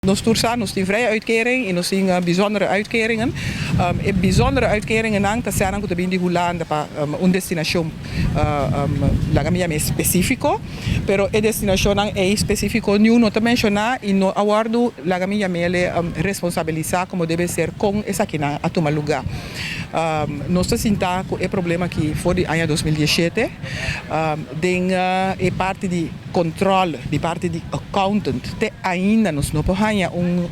Nos tur sa, nos tin vrije uitkering i nos tin bijzondere uitkeringen. E bijzondere uitkeringennan ta sènnan ku ta bin di Hulanda pa un destinashon, laga mi yam'é spesífiko, pero e destinashonnan ei spesífiko niun no ta menshoná i no a wòrdu, laga mi yam'é, responsabilisá komo debe ser kon esakinan a tuma lugá. Nos ta sinta ku e problema aki for di aña 2017 den e parti di controle, di parti di accountant. Te ainda nos no por haña un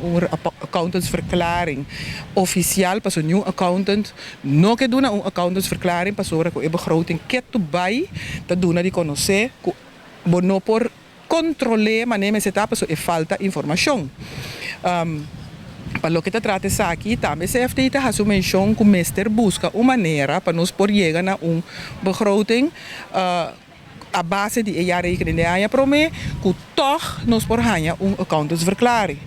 accountantsverklaring ofisial, pasobra niun accountant no ke duna un accountantsverklaring, pasobra ku e begroting ketu bai ta duna di konosé ku bo no por kontrol'é manera mester ta, pasobra e falta informashon. Pa loke ta trata esaki, tambe CFT ta hasi un menshon ku mester buska un manera pa nos por yega na un begroting a base di e jaarrekening di aña promé, ku tòg nos por haña un accountantsverklaring.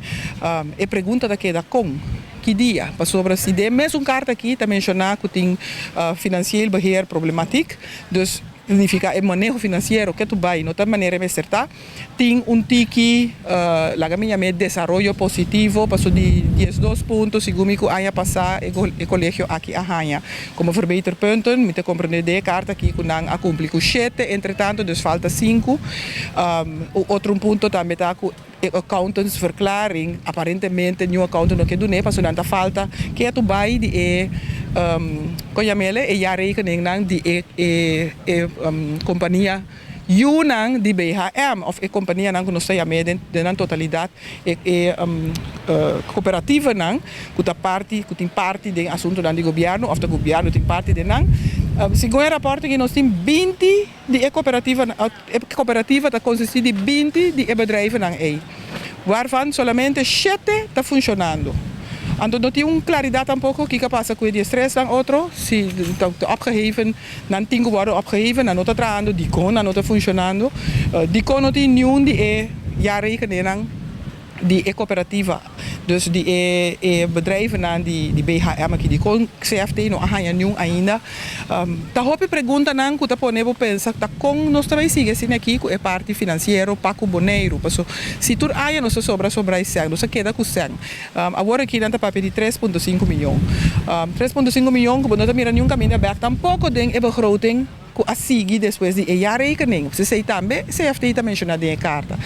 E pregunta ta keda kon, ki dia, pasobra si den mesun karta aki ta menshoná ku tin financieel beheer problematiek, dus signifiká e maneho finansiero ketu bai no ta manera mester ta. Tin un tiki, laga mi yam'é desaroyo positivo, paso di 12 punto, segun mi ku aña pasá e kolegio aki a haña komo verbeterpunten, mi ta komprendé den e karta aki ku nan a kumpli ku shete entretanto, dus falta sinku. Otro un punto tambe ta ku e accountantsverklaring aparentemente niun accountant no ke dun'é, pasobra nan ta falta ketu bai di e, kon yam'é, e jaarrekeningnan di e kompania yunan di BHM òf e kompanianan ku nos ta yam'é den nan totalidat e kooperativanan ku ta parti, ku tin parti den asuntunan di gobièrnu òf ta gobièrnu tin parti den nan. Segun e rapòrt aki, nos tin 20 di e kooperativa. E kooperativa ta konsistí di 20 di e bedrijvennan ei, waarvan solamente shete ta funshonando. Anto no tin un klaridat tampoko kiko a pasa ku e 13 nan otro, si ta opgeheven, nan tin ku wòrdu opgeheven, nan no ta trahando, dikon nan no ta funshonando, dikon no tin niun di e jaarrekeningnan di e kooperativa, dus di e bedrijvennan di BHM aki, dikon CFT no a haña niun ainda. Ta hopi preguntanan ku ta pone bo pensa ta kon nos ta bai sigui asina aki ku e parti finansiero pa ku Boneiru, paso si tur aña nos ta sobra sobra e sèn, nos a keda ku sèn. Awor aki nan ta papia di 3,5 mion, 3,5 mion ku bo no ta mira niun kaminda bèk tampoko den e begroting ku a sigui despues di e jaarrekening. P'esei tambe CFT ta menshoná den e karta.